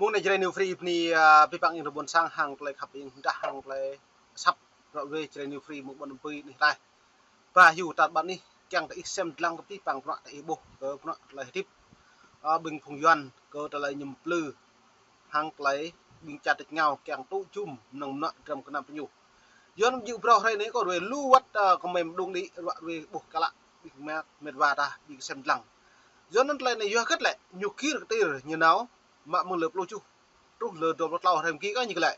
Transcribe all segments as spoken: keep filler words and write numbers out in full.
Mơ̆ng anai Jrai New Free bơni, a, abih bang ayŏng adơi ƀôn sang hăng tơlơi khăp ing dah hăng tơlơi săp ră ruai Jrai New Free mơ̆ng ƀôn bơni anai. Ba hyu tar ƀar anih kiăng tơ ih sem dlăng kơ abih bang bruă tơ ih ƀuh kơ bruă tơlơi hơdip, a, ƀing phung Yuan kơ tơlơi ñu plư hăng tơlơi ƀing čar tač êngao kiăng tŭ jum mơnơ̆ng mơnuă dram gơnam pơ ñu. Yuan jing brơi hrơi anai kơ ruai lu wơ̆t, a, kơmơi mơđung đĭ ruă ruai ƀuh klă ƀing met wa ta ƀing sem dlăng. Yuan anŭn tơlơi anai yua hơget lĕ ñu kir kơtir ñu nao mă mơ̆ng lơ pluh tơjuh truh lơ dua pluh klâo hrơi mơ̆ng ki kơ ñu kơ lĕ.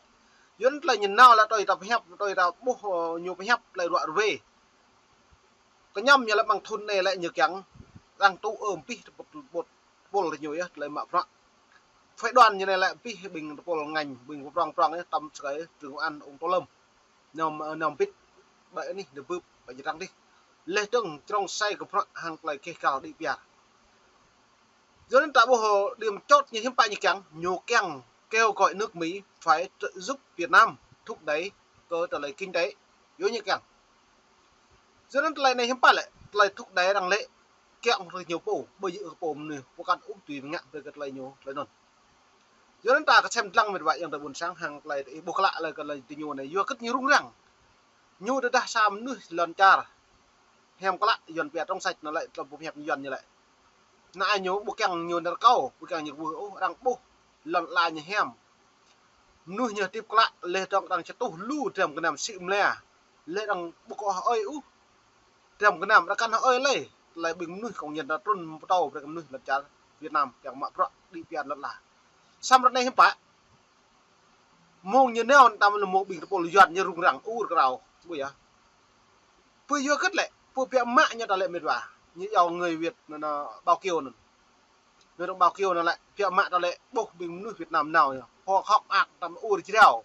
Yuan anŭn tơlơi ñu nao lĕ tui ta pơhiăp tui ta ƀuh, ơ, ñu pơhiăp tơlơi ruă ruai. Kơñăm ñu lĕ mơ̆ng thun anai lĕ ñu kiăng arăng tŭ ơm pih tơpul tơpul tơpul tơ ñu yơh tơlơi mă bruă. Phái đoàn ñu anai lĕ pih ƀing tơpul ngành ƀing prong prong yơh tơm sơkai Trương An ung Tô Lâm. Ñu, ñu pit ƀơi anih ñu bưp ƀơi jơdang dih. Laih dơ̆ng črông sai kơ bruă hăng tơlơi keh kal đĭ piar. Yuan anŭn ta ƀuh điểm chốt ñu hiư̆m pă ñu kiăng, ñu kiăng kêu gọi nước Mỹ phải trợ giúp Việt Nam thúc đẩy kơ tơlơi kinh tế. Yua ñu kiăng. Yuan anŭn tơlơi anai hiư̆m pă lĕ, tơlơi thúc đẩy arăng lĕ kiăng rơh ñu pô, ƀơi yơh kơ pô mơnuih, pơkăn ŭh tui ngă brơi kơ tơlơi ñu, tơlơi anŭn. Yuan anŭn ta kơ sem dlăng met wa ayŏng adơi ƀôn sang hăng tơlơi ih ƀuh klă lĕ kơ tơlơi tơ ñu anai, yua hơget ñu rŭng răng. Ñu tơdah sa mơnuih lŏn čar hiam klă, Yuan pia trong sạch anŭn lĕ, tơlơi pơhiăp Yuan ñu lĕ. Anai ñu ƀu kiăng ñu nao rơkâo, ƀu kiăng ñu kwưh ôh, arăng ƀuh lŏn ala ñu hiam. Mơnuih ñu hơdip klă, laih dơ̆ng arăng čơtuh lu dram gơnam sĭ mơlia. Laih dơ̆ng ƀu kơ hơơi ôh. Dram gơnam arăng kăn hơơi lơi. Tơlơi ƀing mơnuih kông Yuan ta trŭn pơtô brơi kơ mơnuih lŏn čar Việt Nam kiăng mă bruă đĭ piar lŏn ala. Samơ̆ ră anai hiư̆m pă. Mơ̆ng ñu nao tơm lơ mơ̆ng ƀing tơpul Yuan ñu rŭng răng ur krao. Ƀu yơh. Pơ yua hơget lĕ, pơ biă mă ñu ta lĕ met wa. Ñu yua người Việt anŭn, anŭn Bao Kiêu anŭn. Người đồng bào Kiêu anŭn lĕ, biă mă ta lĕ, ƀuh ƀing mơnuih Việt Nam nao ñu. Hŏk hŏk ak tơm ur jrao.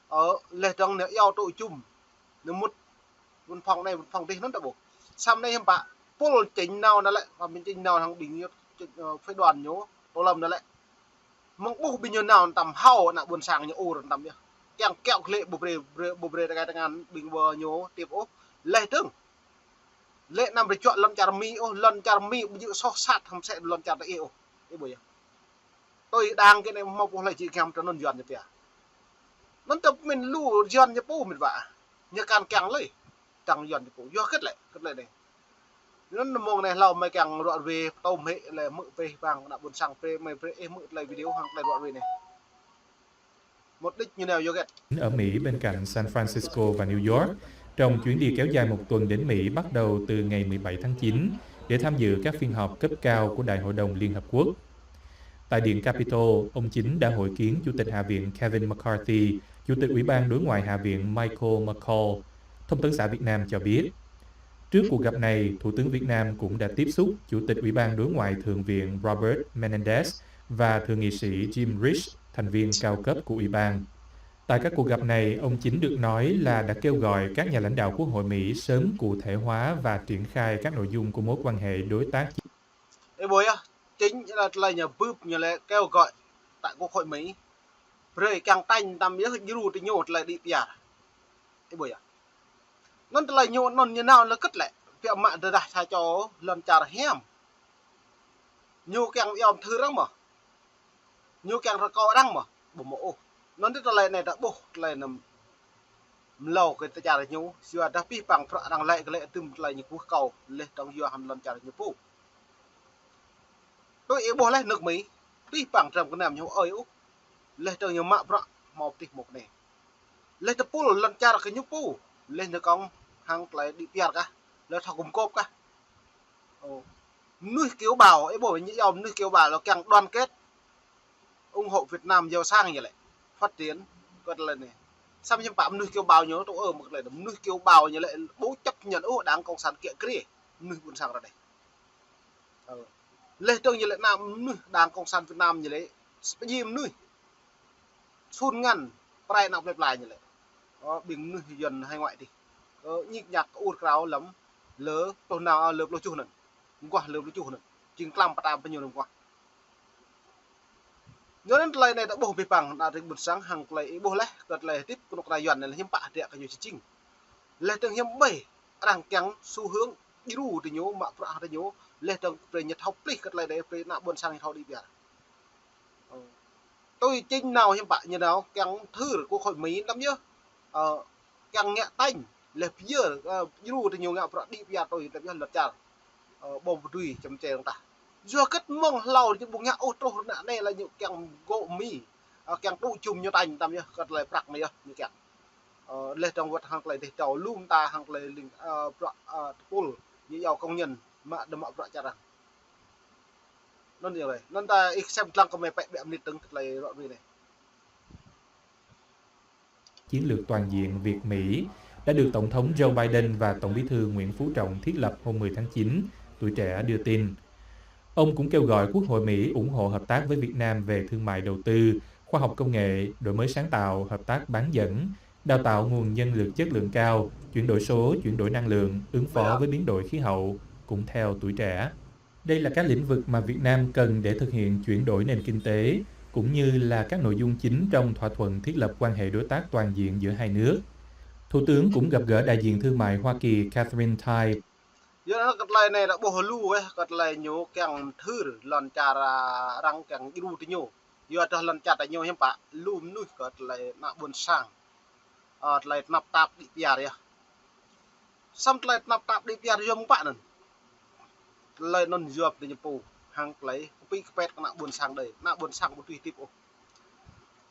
Ơ, laih dơ̆ng ñu yua tŭ jum. Ñu mŭt văn phòng anai, văn phòng dih anŭn ta ƀuh. Samơ̆ anai hiư̆m pă, pul chính nao anŭn lĕ, pơmĭn chính nao hăng ƀing ñu, ơ, phái đoàn ñu, Tô Lâm anŭn lĕ. Mơ̆ng ƀuh ƀing ñu nao tơm hao ană ƀôn sang ñu ur tơm yơh. Kiăng kiaŏ klĕ ƀu brơi, brơi, ƀu brơi tơkai tơngan ƀing ƀơ ñu tiếp ôh. Laih dơ̆ng. Lĕ anăm rơjuă lŏn čar Mi ôh, lŏn čar Mi ƀu djơ̆ soh sat hăm sĕ lŏn čar ta ih ôh. Ih ƀuh yơh. Tui đang kơ anai hmâo pô hlơi či giăm tơ anŭn Yuan ñu pia. Anŭn tơ pơmĭn lu Yuan ñu pô met wa. Ñu kăn kiăng lơi. Tăng Yuan ñu pô. Yua hơget lĕ, hơget lĕ anai. Anŭn mơ̆ng anai hlâo mơi kiăng ruă ruai pơtô mơ̆ lĕ hmư̆ pơih bang ană ƀôn sang brơi mơi brơi ih hmư̆ tơlơi video hăng tơlơi ruă ruai anai. Mục đích ñu nao yua hơget. Ở Mỹ bên cạnh San Francisco và New York, trong chuyến đi kéo dài một tuần đến Mỹ bắt đầu từ ngày mười bảy tháng chín để tham dự các phiên họp cấp cao của Đại hội đồng Liên Hợp Quốc. Tại Điện Capitol, ông Chính đã hội kiến Chủ tịch Hạ viện Kevin McCarthy, Chủ tịch Ủy ban Đối ngoại Hạ viện Michael McCaul, Thông tấn xã Việt Nam cho biết. Trước cuộc gặp này, Thủ tướng Việt Nam cũng đã tiếp xúc Chủ tịch Ủy ban Đối ngoại Thượng viện Robert Menendez và Thượng nghị sĩ Jim Risch, thành viên cao cấp của Ủy ban. Tại các cuộc gặp này, ông Chính được nói là đã kêu gọi các nhà lãnh đạo Quốc hội Mỹ sớm cụ thể hóa và triển khai các nội dung của mối quan hệ đối tác. Ih ƀuh yơh, chính là tơlơi ñu bưp ñu lĕ kêu gọi tại Quốc hội Mỹ. Brơi kiăng tañ tơm yơh djru tơ ñu tơlơi đĭ piar. Ih ƀuh yơh. Anŭn tơlơi ñu anŭn ñu nao lơ hơget lĕ. Biă mă tơdah sa čô lŏn čar hiam. Ñu kiăng yom thư arăng mơ̆. Ñu kiăng rơkâo arăng mơ̆. Ƀu mơ̆ ôh. Anŭn tơlơi anai ta ƀuh tơlơi anŭn mlâo kơ tơčar ñu. Yua dah pih pang prăk arăng lĕ kơ lĕ tơm tơlơi ñu kwưh kâo. Laih dơ̆ng yua hăm lŏn čar ñu pô. Tui ih ƀuh laih nước Mỹ. Pih pang dram gơnam ñu ơi ôh. Laih dơ̆ng ñu mă bruă hmâo pơtih mơ̆ anai. Laih tơpul lŏn čar kơ ñu pô. Laih ñu kông hăng tơlơi đĭ piar kah. Laih thâo gum gôp kah. Ơ. Mơnuih kiều bào, ih ƀuh ñu yua mơnuih kiều bào lĕ kiăng đoàn kết. Ủng hộ Việt Nam giàu sang ñu lĕ. Phát triển. Kơ tơlơi anai. Samơ̆ hiư̆m pă mơnuih kiều bào ñu tŭ ơm kơ tơlơi anai. Mơnuih kiều bào ñu lĕ ƀu chấp nhận ôh Đảng Cộng sản kiăng kri. Mơnuih ƀôn sang ră anai. Ơ. Laih dơ̆ng ñu lĕ ană mơnuih Đảng Cộng sản Việt Nam ñu lĕ. Pơjing mơnuih. Sun ngăn, pơrai ană plơi pla ñu lĕ. Ơ, ƀing mơnuih Yuan hải ngoại dih. Ơ, ñik ñak ur krao lăm, lơ pluh nao, lơ pluh tơjuh anŭn. Mơguah lơ pluh tơjuh anŭn. Jing tlam pơtăm pơ ñu anŭn mơguah. Anŭn tơlơi anai ta ƀuh abih bang, ană tring ƀôn sang hăng tơlơi ih ƀuh laih, kơ tơlơi hơdip kơnuk kơna Yuan anai lĕ hiư̆m pă hơdră kơ ñu či jing. Laih dơ̆ng hiư̆m ƀơi, arăng kiăng xu hướng, djru tơ ñu, mă bruă tơ ñu, laih dơ̆ng brơi ñu thâo plih kơ tơlơi anai, brơi ană ƀôn sang ñu thâo đĭ piar. Ơ. Tui čing nao hiư̆m pă ñu nao, kiăng thưr quốc hội Mi tăm yơh. Ơ, kiăng ngă tañ, leh pơyơr, ơ, djru tơ ñu ngă bruă đĭ pơyar tui tăm yơh lŏn čar. Ơ, ƀơ̆ng pơdui čăm čê dơ̆ng tah. Yua kơ mơ̆ng hlâo ñu ƀu ngă ôh truh ră anai lĕ ñu kiăng gŏ Mi. Ơ, kiăng tŭ jum ñu tañ tăm yơh, kơ tơlơi prăk anai yơh, ñu kiăng. Ơ, leh dơ̆ng wơ̆t hăng tơlơi dêh čâo lŏm ta hăng tơlơi ling, ơ, bruă, ơ, tơpul, ñu iâu công nhân, mă đơ mă bruă čar arăng. Anŭn yơh lĕ. Anŭn ta ih sem lăng kơ mơi pĕ ƀiă mơnit dơ̆ng tơlơi rŏ ruai anai. Chiến lược toàn diện Việt-Mỹ đã được Tổng thống Joe Biden và Tổng bí thư Nguyễn Phú Trọng thiết lập hôm mười tháng chín, Tuổi Trẻ đưa tin. Ông cũng kêu gọi Quốc hội Mỹ ủng hộ hợp tác với Việt Nam về thương mại đầu tư, khoa học công nghệ, đổi mới sáng tạo, hợp tác bán dẫn, đào tạo nguồn nhân lực chất lượng cao, chuyển đổi số, chuyển đổi năng lượng, ứng phó với biến đổi khí hậu, cũng theo Tuổi Trẻ. Đây là các lĩnh vực mà Việt Nam cần để thực hiện chuyển đổi nền kinh tế, cũng như là các nội dung chính trong thỏa thuận thiết lập quan hệ đối tác toàn diện giữa hai nước. Thủ tướng cũng gặp gỡ đại diện thương mại Hoa Kỳ Katherine Tai. Yua anŭn kơ tơlơi anai ta ƀuh lu, ơ, kơ tơlơi ñu kiăng thưr lŏn čar, ơ, arăng kiăng djru tơ ñu. Yua dah lŏn čar ta ñu hiư̆m pă, lu mơnuih kơ tơlơi ană ƀôn sang. Ơ, tơlơi tơnap tap đĭ pơyar yơh. Samơ̆ tơlơi tơnap tap đĭ pơyar yua mơ̆ng pă anŭn. Tơlơi anŭn yua pơdơi ñu pô, hăng tơlơi kơpĭ kơpĕt kơ ană ƀôn sang đơi, ană ƀôn sang ƀu tui hơdip ôh.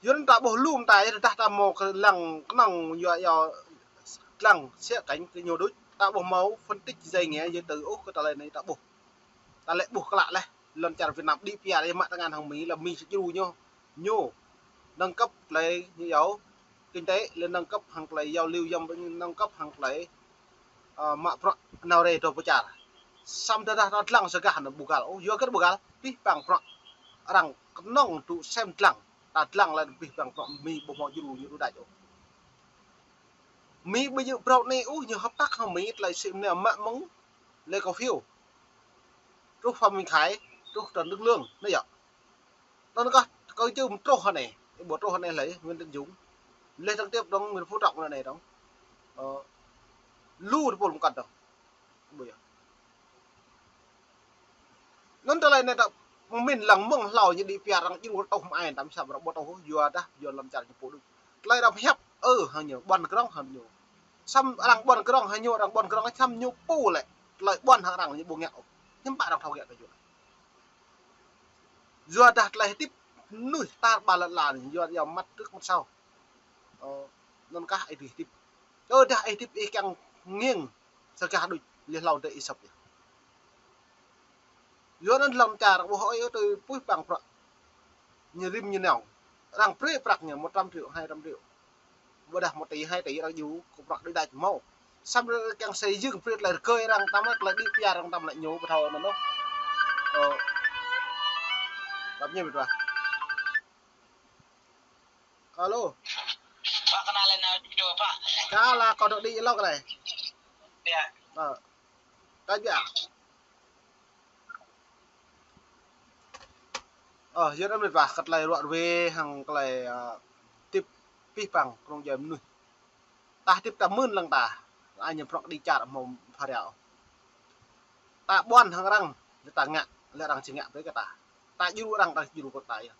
Yua anŭn ta ƀuh lŏm ta, yua dah ta hmâo kơ lăng kơnơ̆ng yua yua lăng sĕ kơnh kơ ñu đôč, ta ƀuh hmâo phân tích djai ngă yua tơ ôh kơ tơlơi anai ta ƀuh. Ta lĕ ƀuh klă leh, lŏn čar Việt Nam đĭ pơyar yơh mă tơngan hăng Mi, lĕ Mi sĭ djru ñu, ñu nâng cấp tơlơi ñu iâu kinh tế, lĕ nâng cấp hăng tơlơi giao lưu, yăm nâng cấp hăng tơlơi, ơ, mă bruă nao rai tơ pơ čar. Samơ̆ dah dah ta lăng sơgah anŭn ƀu găl ôh, yua kơ ƀu găl, pih păng bruă arăng kơnơ̆ng tŭ sem lăng, ta lăng lĕ pih păng bruă Mi ƀu hmâo djru ñu đu đač ôh. Mi ƀu djơ̆ phrâo anai ôh, ñu hợp tác hăng Mi tơlơi sĭ mơneo mă mơ̆ng Lê Khả Phiêu. Truh Phạm Minh Khải, truh Trần Đức Lương, anai yơh. Anŭn kah, kơ jơ̆ mơ̆ truh hơnai, ƀu truh hơnai lĕ, Nguyễn Tấn Dũng. Leh dơ̆ng tiếp dơ̆ng Nguyễn Phú Trọng anai dơ̆ng. Ơ, lu tơpul mơkăn dơ̆ng. Ƀu yơh. Anŭn tơlơi anai ta pơmĭn lăng mơ̆ng hlâo ñu đĭ pơyar arăng jing wơ̆t tŏh mơai tăm săp ră ƀu tŏh yua dah, yua lŏn čar ñu pô đôč. Tơlơi arăng hiăp, ơ, hăng ñu, ƀuăn grŏng hăng ñu. Samơ̆ arăng ƀuăn grŏng hăng ñu, arăng ƀuăn grŏng samơ̆ ñu pô lĕ. Tơlơi ƀuăn hăng arăng ñu ƀu ngă ôh. Hiư̆m pă arăng thâo ngă kơ ñu. Yua dah tơlơi hơdip mơnuih tar ƀar lŏn ala anai, yua yua măt trước măt sau. Ơ, anŭn kah ih hơdip. Ơ, dah ih hơdip ih kiăng nging sơgah đôč leh hlâo dêh ih sŏp yơh. Yua anŭn lŏn čar ƀu hơi ôh tui pih păng bruă. Ñu rĭm ñu nao. Arăng brơi prăk ñu một trăm triệu, hai trăm triệu. Ƀôdah một tỷ, hai tỷ arăng djru, kơ bruă đôč đač hmâo. Samơ̆ kiăng xây dựng brơi tơlơi rơgơi arăng tăm, tơlơi đĭ pơyar arăng tăm lĕ ñu ƀu thâo anŭn ôh. Ơ. Tăm ñu mĭt wa. Alo. Pă, kơnăl lĕ nao video, Pă. Kâo lĕ kâo dŏ đĭ lŏk lĕ. Yơh. Ơ. Kâo biă. Ơ, yơh anŭn mĭt wa, kơ tơlơi ră ruai hăng tơlơi, ơ, hơdip pih păng kơnơ̆ng djuai mơnuih. Ta hơdip ta mưn lăng ta, anai ñu prŏng đĭ čar hmâo phara ôh. Ta ƀuăn hăng arăng, lĕ ta ngă, lĕ arăng či ngă brơi kơ ta. Ta djru arăng, arăng djru kơ ta yơh.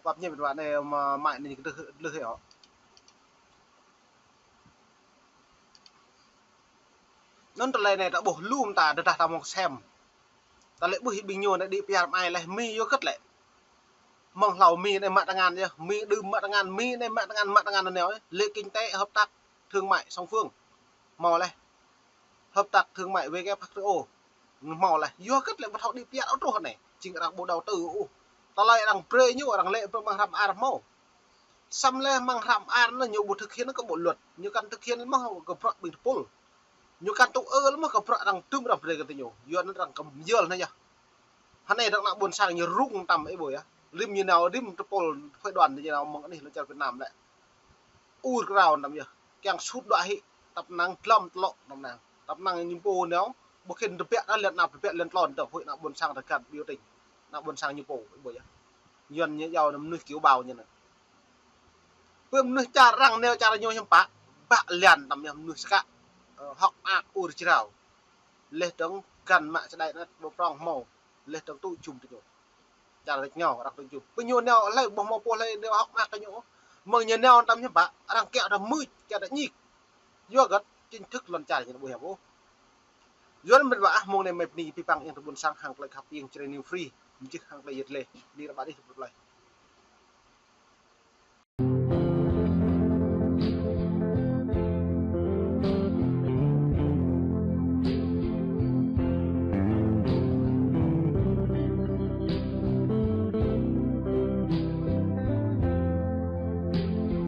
Pap ñu mĭt wa anai mă, mă anai kơ tơlơi, tơlơi yơh. Anŭn tơlơi anai ta ƀuh lŏm ta, dah dah ta hmâo sem. Ta lĕ ƀuh ƀing ñu anai đĭ pơyar mơai leh Mi yua kơ lĕ. Mơ̆ng hlâo Mi anai mă tơngan yơh, Mi đưm mă tơngan, Mi anai mă tơngan, mă tơngan anai yơh. Lĕ kinh tế hợp tác thương mại song phương. Hmâo leh. Hợp tác thương mại W T O. Hmâo leh. Yua kơ lĕ ƀu thâo đĭ pơyar ôh truh anai. Jing arăng ƀu đầu tư ôh. Tơlơi arăng brơi ñu, arăng lĕ brơi mơ̆ng hrăm ar hmâo. Samơ̆ leh mơ̆ng hrăm ar anŭn ñu ƀu thực hiện kơ bộ luật. Ñu kăn thực hiện mơ̆ kơ bruă ƀing tơpul. Ñu kăn tŭ ư mơ̆ kơ bruă arăng tŭm arăng brơi kơ tơ ñu. Yua anŭn arăng kơm yơl anai yơh. Hơnai arăng ană ƀôn sang ñu rŭng tăm ih ƀuh yơh. Rĭm ñu nao rĭm tơpul phái đoàn ñu nao mơ̆ng anih lŏn čar Việt Nam lĕ. Ur krao tăm yơh. Kiăng sut đuaĭ hĭ. Tăp năng glŏm tlŏ tăm năng. Tăp năng ñu pô nao. Ƀu khĭn tơbiă dah lĕ ană tơbiă lĕ tlôn tơ huĭ ană ƀôn sang tơgăn biểu tình. Ană ƀôn sang ñu pô ih ƀuh yơh. Yuan ñu iâu anŭn mơnuih kiều bào ñu anŭn. Pơ mơnuih čar arăng nao čar ñu hiư̆m pă, ƀă lian tăm yơh mơnuih skă, ơ, hŏk mơak ur jrao. Leh dơ̆ng găn mă čơđai anŭn ƀu prŏng hmâo, leh dơ̆ng tŭ jum tơ ñu. Čar rĕč ñu, arăng tơjuh. Pơ ñu nao hlơi, ƀuh mơ̆ pô hlơi nao hŏk mă kơ ñu. Mơ̆ng ñu nao tăm ñu bă, arăng kiăng tăm mưč, kiăng tăm ñik. Yua hơget, chính thức lŏn čar ñu ƀu hiam ôh. Yua anŭn mĕt wa ah, mơ̆ng anai mơi bơni pơpăng yang tơƀun sang hăng tơlơi khăp yang Jrai New Free. Mơčih hăng tơlơi yet lĕ, bơni rơbat dih tơlơi.